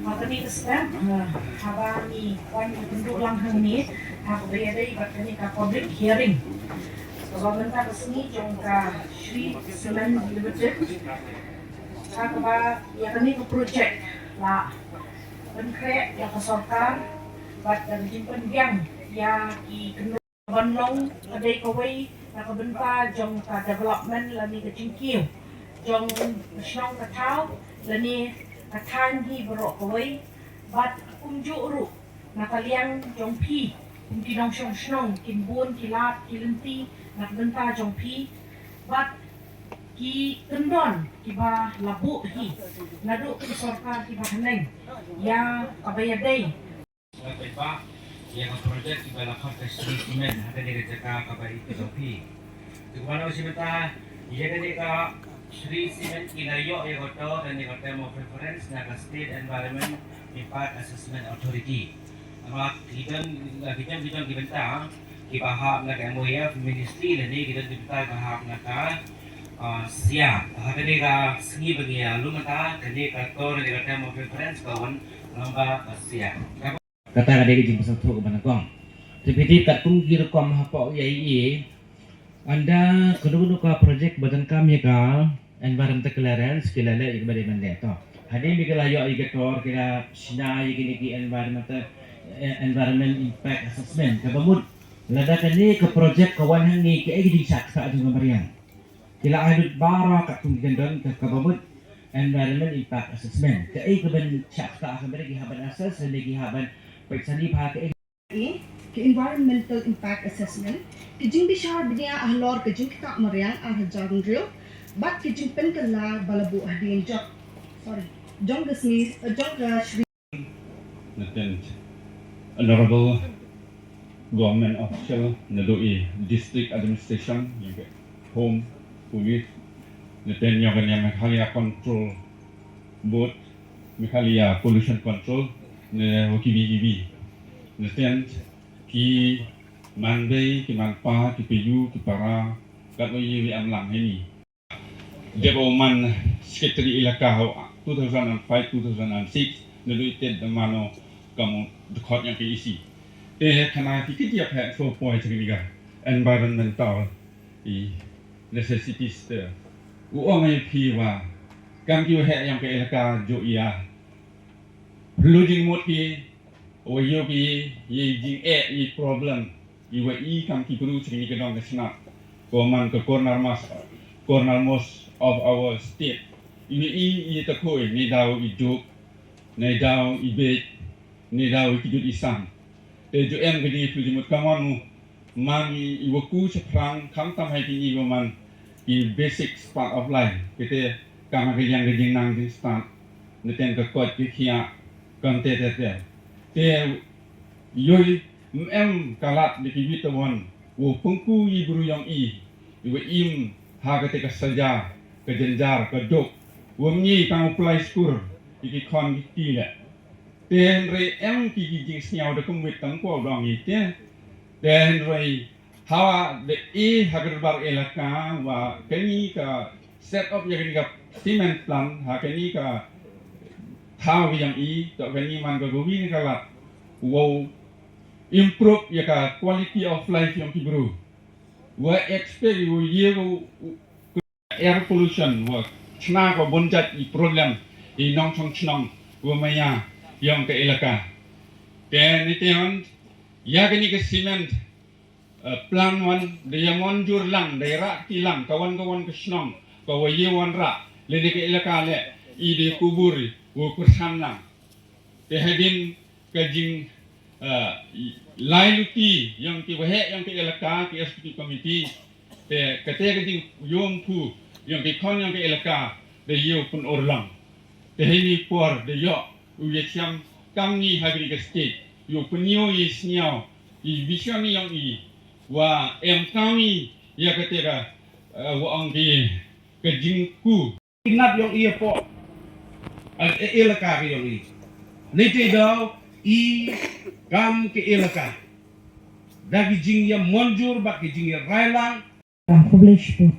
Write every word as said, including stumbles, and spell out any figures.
Kane ka step, eh, haba ngi wan ïakynduh lang hangne ha kaba ïadei bad kane ka public hearing kaba mynta ka sngi jong ka Shree Cement Limited, ha kaba ïa kane ka projek la pynkhreh ïa ka sorkar bad ka jingpynbiang ïa ki kynnoh ban long ka dei kawei na ka bynta jong ka development lane ka jingkiew jong ka shnong ka thaw lane ka thaiñ hi baroh kawei. Bad kumjuh ruh na ka liang jong phi kum ki nongshong shnong, kin bun ki lad ki lynti na ka bynta jong phi bad ki kyndon kiba la buh hi naduh ki sorkar kiba hynrei ïa kaba ïadei. Nga pynbah ïa ka projek kiba la khot ka Shree Cement ha kane ka jaka kaba ïeit ka jong phi. Te kumno shi mynta ïa kane ka Shree Cement ki la ïoh ïa kato kane ka term of reference na ka State Environment Impact Assessment Authority. Haba ki don, ki don, ki don ki bynta kiba hap na ka M O F Ministry lane ki don ki bynta kiba hap na ka, ah, SIA. Ha kane ka sngi ba ngi ïa lum mynta kane kato kane ka term of reference ka wan lyngba ka SIA. Kata ka dei ka jingpynsngewthuh kaba nyngkong. Te phi tip katkum ki rukom hapoh I I A, ynda kano kano ka projek ba donkam ïa ka environmental clearance ki la leh ïa kaba dei ban leh to. Hadien ba ki la ïoh ïa ka tor ki la shna ïa kine ki environmental, eh, environment impact assessment kaba mut lada kane ka projek ka wan hangne kaei ka jingshah ktah jong ka mariang. Ki la ai lut baroh katkum ki kyndon kaba mut environment impact assessment. Kaei kaban shah ktah ka mariang, ki hap ban assess lane ki hap ban peit sani bha kaei. Ki environmental impact assessment, ki jingbishar bniah halor ka jingktah mariang ar hajar hynriew bad ki jingpynkylla ba la buh hadien jong, sorry, jong ka sngi, eh, jong ka Shree. Neten Honorable Government Official naduh i District Administration, ïa ka Home, Police, neten ïa ka Meghalaya Control Board, Meghalaya Pollution Control, ne wa kiwi kiwi. Neten ki man bei, ki man pa, ki payu, ki para, katwa ïa wi am lang hini. Dep u man Secretary Elaka ha two thousand and five, two thousand and six, naduh i tet da mano kam u dkhot ïa ka E C. Te khana ki kit ïa phet so poi jingni ka environmental i necessities te. U ong ïa phi wa kam ki wa heh ïa ka elaka jong i ïa. Pynlut jingmut ki, wa ïoh ki, ïa jingeh, ïa problem, ïa wa i kam ki bru jingni ka dong ka shnat. Ko man ka corner mas, corner most of our state. Ïa i, ïa ta khoi, ni daw i juk, ni daw i bej, ni daw i kijut i sam. Te ju em ka jingpynlut jingmut ka man u man i wa ku shaphrang khamtam hai ki i wa man i basic part of life. Kite kam ha ka liang ka jingnang jingstad, neten ka koit ka khiah, kam te te te. Te yoi, em ka lad da ki wit tawan wa pynku i bru yong i, i wa im ha kate ka saja, ka jynjar, ka duk, wa ngi tang u plai skur i ki khon ki ti le. Te hynrei em ki ki jingsngew da kumwit tang ko dong i te. Te hynrei hawa da i ha ka dorbar elaka wa kani ka set up ïa kani ka cement plant ha kani ka thaw ka yong i, to kani man ka gowi ni ka lad wow improve ïa ka quality of life yong ki bru. Wa expect u ye u air pollution, wa chna ka bun jait i problem i nongshong shnong wa maya yong ka elaka. Te ni te hon ïa kani ka cement, eh, plant wan da ïa mon jur lang, da ïa rah ti lang ka wan ka wan ka shnong, ka wa ye wan rah le ni ka elaka le i de kubur wa kursan lang. Te hadien ka jing, eh, lai luti yong ki waheh yong ki elaka, ki executive committee, te kate ka jing yong phu yong ki khon yong ki elaka da yow pun orlang. Te hini por da yoh u ya siam kam ni ha kri ka state yow pun yow i sniaw i vision yong i wa em kam ni ya kate ka, eh, wa ong ki ka jing ku. Nat yong i apo. Al e elaka ka yong i. Ni te daw i kam ke elaka. Da ki jing ya monjur ba ki jing ya railang. Publish put.